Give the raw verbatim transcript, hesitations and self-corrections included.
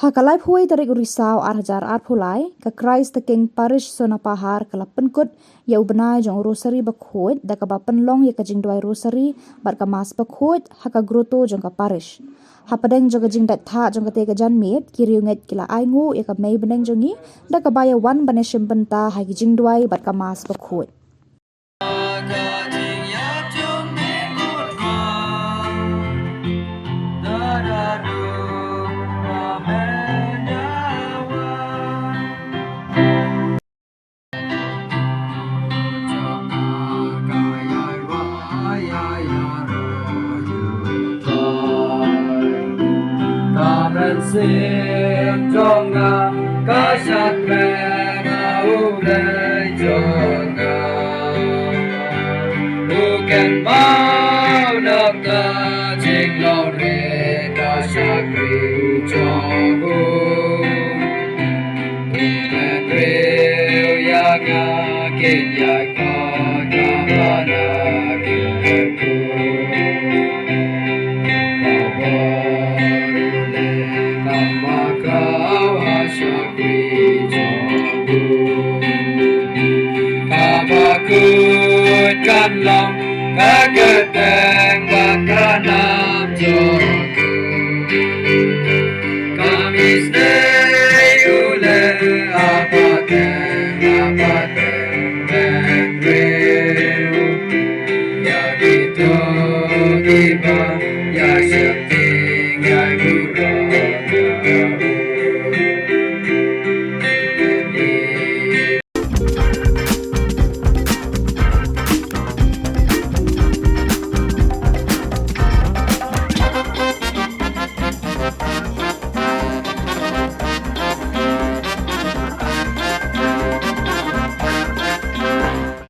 Ha ka laiphew tarik u Risaw ar hajar arphew lai, ka Christ the King Parish Sonapahar ka la pynkut ïa u bnai jong u Rosary Bakhuid da kaba pynlong ïa ka jingduwai Rosary bad ka Mass Bakhuid ha ka grotto jong ka parish. Hapdeng jong ka jingdait thah jong katei ka janmiet, ki riewngeit ki la ainguh ïa ka mei bneng jong ngi da kaba ïa wan ban ïashim bynta ha ki jingduwai bad ka Mass Bakhuid. Kaba kut kan long ka kyrteng bad ka nam jong u. Ka mistake u leh ha pateng, ha pateng, teng briew. Ïa kito kiba ïashem